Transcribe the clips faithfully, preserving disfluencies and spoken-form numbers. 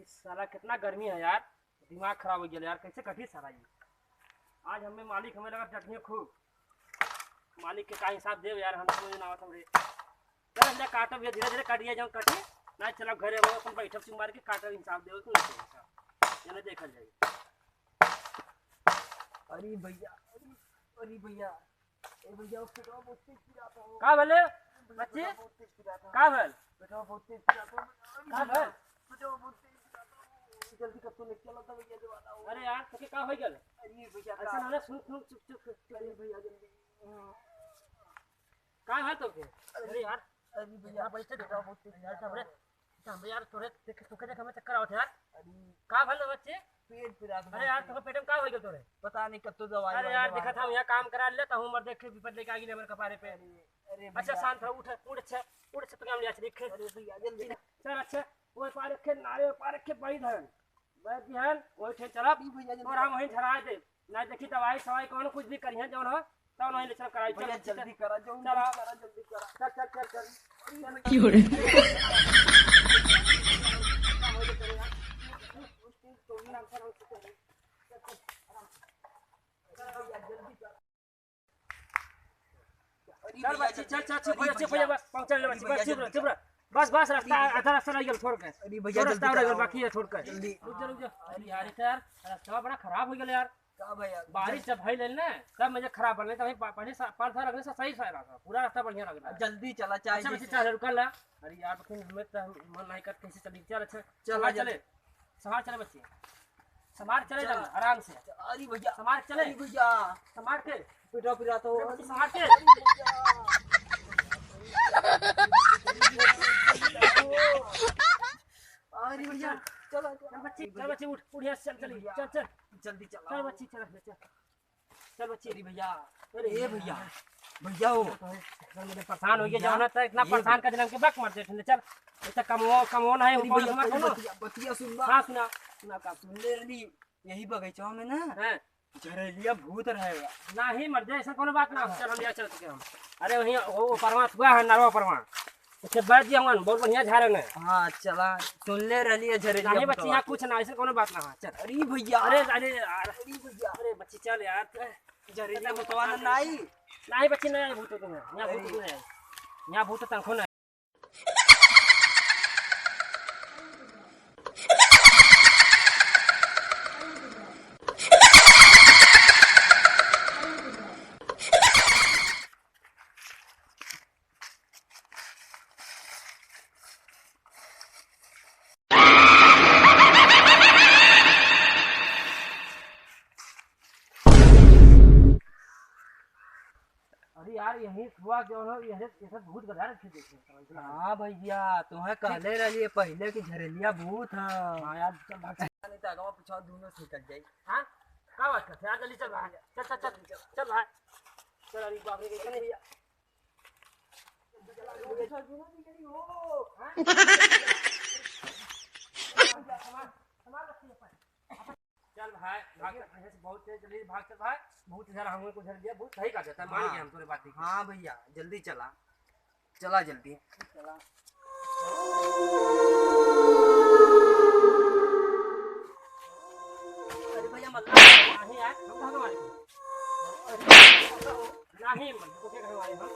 साला कितना गर्मी है यार, दिमाग खराब हो गया यार, कैसे कटी साला ये। आज हमें मालिक हमें लगा डटिए खूब। मालिक के का हिसाब देव यार, हम समझ ना आवत हमरे। चल, ले काटब, ये धीरे धीरे काटिए, जौन काटिए। ना चलब घरे, हम अपन बैठब चुप मार के, काटब, हिसाब देव, तू नहीं हिसाब। ये ना देखल जाए। अरे भैया, अरे, अरे भैया, ए भैया, वो पेटवा बहुत तेज पिरात है। का भले? बच्ची? पेटवा बहुत तेज पिरात है। का भल? पेटवा बहुत तेज पिरात है। अरे का भैया, भल? पेटवा बहुत तेज पिरात है। जल्दी कब तो लेके चलो तो भैया, दवा दो। अरे यार, तोके का हो गल? अरे भैया, ऐसा का ना, ना, सुन, सुन, चुप, चुप, चुप। अरे भैया, जल्दी। का है तोके? अरे यार, अरे भैया, यहाँ बैठे देखो, बहुत तेज यार, पिरात है। तोरे, तोरे यार, तोरे देख, तोके देख हमें चक्कर आवत है यार। अरे। का भल बच्चे? पेट पिरात है अरे यार, बहुत। तोके पेट में का हो गल तोरे? पता नहीं कब तो दवाई अरे वाई यार, दवा देखा था, यहाँ काम करा ले, तो हम मर देखे विपद लेके आ गई हमारे कपारे पे। अरे, अरे अच्छा, भैया। शांत रहो, उठ, उठ, अच्छा, उठ, अच्छा, तो काम लिया, देख। अरे भैया, जल्दी। चल, अच्छा, वो पार रखे, नारे वो पार रखे, बैठ है। बैठ बिहान, वही ठे चला, ई भैया जल्दी तो राम करा। वहीं झरा दे। ना देखी दवाई सवाई कौन कुछ भी करिहैं जौन हो, तौन वहीं ले चल कराई। चल, भैया चल, जल्दी चल। करा, जौन चला। जल्दी करा, जल्दी करा। चल, चल, चल, चल। क्यों रे? अरे चल भैया, बच्ची, चल, चल, चुप हो जा, अरे चुप हो जा, भैया। बस, पहुँचा ले, अरे बच्ची, भैया, बस, चुप रह, जल्दी चुप रह। बस, बस, रास्ता, अरे आधा रास्ता रह गया, छोड़ के। अरे भैया, छोड़, जल्दी रास्ता रह गया, कराओ। बाकी है, छोड़ के। जल्दी। रुक जा, रुक जा। अरे यार, इधर रास्ता बड़ा खराब हो गया यार। का भैया? बारिश जब भई लेल ना, तब मुझे खराब बनले, तब पा-, पानी सा-, पाँच साल लगने से सही, सही रहा, पूरा रास्ता बढ़िया लग रहा है। जल्दी चला, चाय अच्छा, बच्ची, जैसे। चाय रुका ला। अरे यार, लेकिन हमें तो मन नहीं कर, कैसे चली? चल, अच्छा, चला, चला, चले। जल्दी। संभाल चले बच्ची, संभाल चले चला। जाना, आराम से। अरे भैया, संभाल चले। अरे भैया। संभाल के। पिटा पिटा तो। अरे बच्ची, संभाल के। अरे भैया। अरे भैया, चला, चला। चल बच्ची, चल बच्ची, उठ, उठ, यहाँ से चल, चल, भैया। चल, चल। जल्दी चला। चल बच्ची, चल, चल। चल बच्ची। अरे भैया, अरे ए भैया, भैया हो। एकदम परेशान हो गया, भैया, जौन है, इतना ए परेशान कर देना, हमके बक मर जाए, चल। इतना कमो, कमो ना है, अरे ऊपर भैया, से मत पहले कमो। बतिया, बतिया सुन बा। हाँ, सुना, सुना का सुन। सुन ले रही, यही बगीचा में ना, हैं? झरेलिया भूत रहेगा। नहीं मर जाए, ऐसा कोनो बात ना हो। चल, हम ले चल चुके हम। अरे वहीं वो, वो परवा हुआ है, नरवा परवा। उसके बाद जी हम बहुत बढ़िया झारे ने। हाँ, चला, सुन ले रही है झरेलिया नहीं बच्ची, भूतवा। यहाँ कुछ ना, ऐसा कोनो बात ना है, चल। अरे भैया। अरे, अरे यार। अरे भैया। अरे बच्ची, चल यार। जहरीला भूतवा ना आई। नहीं बच्ची, नहीं भूत तो है। यहाँ भूत अरे। तो है। यहाँ भूत तंखो नहीं। अरे यार, यही हुआ जो है, यही, यही भूत गधा रखे देखे हैं, समझ लो। हाँ भैया, तुम्हें कहले रहलिए पहले कि झरेलिया भूत है। हाँ यार, चल भाग। नहीं तो अगवा पीछा दोनों से निकल जाई। हाँ? का बात करते हैं? यार, जल्दी चल भाग। चल, चल, चल, चल भाग। चल, अरे बाप रे, कैसे नहीं भैया? चल भाई, भाग, बढ़िया से बहुत तेज चली, भाग चल भाई। बहुत इधर हमको उधर दिया, बहुत सही कर देता है, मान हाँ। गया हम तोरे बात की। हाँ भैया, जल्दी चला, चला जल्दी। चला। अरे भैया, मत नहीं यार, हम कहाँ मारे? नहीं, मत, तो क्या करवाए हम?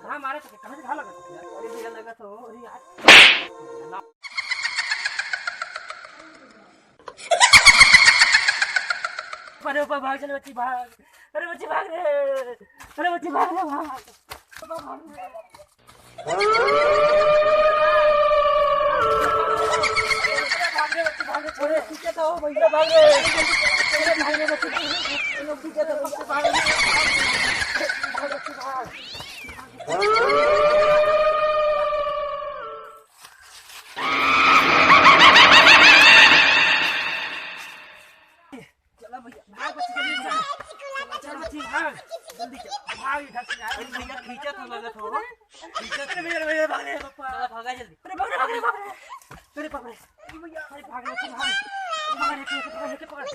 कहाँ मारे तो कहाँ से, कहाँ लगा था? अरे भैया, लगा तो, अरे यार। अरे ऊपर भाग, चल बच्ची भाग। अरे बच्ची भाग रे। अरे बच्ची भाग रे, भाग। भाग रे बच्ची, भाग रे, छोड़े। पीछे तो हो भैया, भाग रे। अरे भाग रे बच्ची, भाग रे। पीछे तो हो, भाग रे। भाग बच्ची, भाग। चला भैया, भाग बच्ची, जल्दी चल। चल बच्ची, भाग। जल्दी चल। भाग इधर से यार। अरे भैया, खींचा तो लगत हो। खींचा तो। अरे भैया, भैया, भाग रे, पापा। चला, भागा जल्दी। अरे बाप रे, बाप रे, बाप रे। अरे बाप रे। अरे भाग रे, भाग। अरे भाग रे, भाग रे, भाग रे, भाग।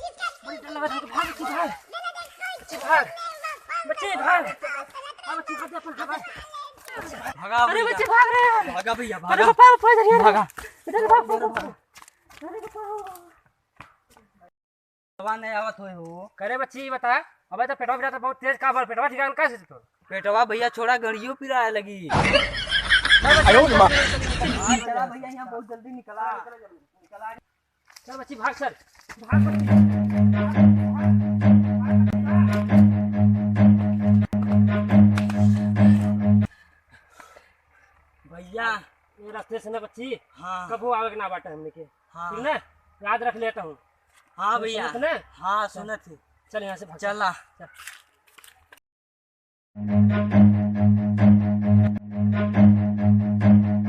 बड़ी डर लगा था, भाग, बच्ची, भाग। बच्ची, भाग। बच्ची, भाग। हाँ, बच्ची, भाग, अपन भाग। भागा अरे भैया। बच्ची, भाग रे। भागा भैया, अरे भागा। पापा, पापा, इधर, इधर। भागा। इधर भाग, भाग, भाग। अरे बताओ। पेटवा नहीं आवत होए हो। करे बच्ची, ई बता, अबे तो पेटवा पिरात बहुत तेज, का भल पेटवा ठिकान का से तो? पेटवा भैया छोड़ा, गड़ियो पिराए लगी। अरे बच्ची, आयो रे माँ। चला भैया, यहाँ बहुत जल्दी निकला। चल बच्ची, भाग चल। भाग बच्ची। भैया। ये रास्ते से ना बच्ची, हाँ। कबो आवे के ना बाटे हमने के। हाँ। ठीक ना? याद रख लेता हूँ। हाँ तो भैया। सुनत ना? हाँ, चल। सुनत है। चल यहाँ से भाग। चला। चल।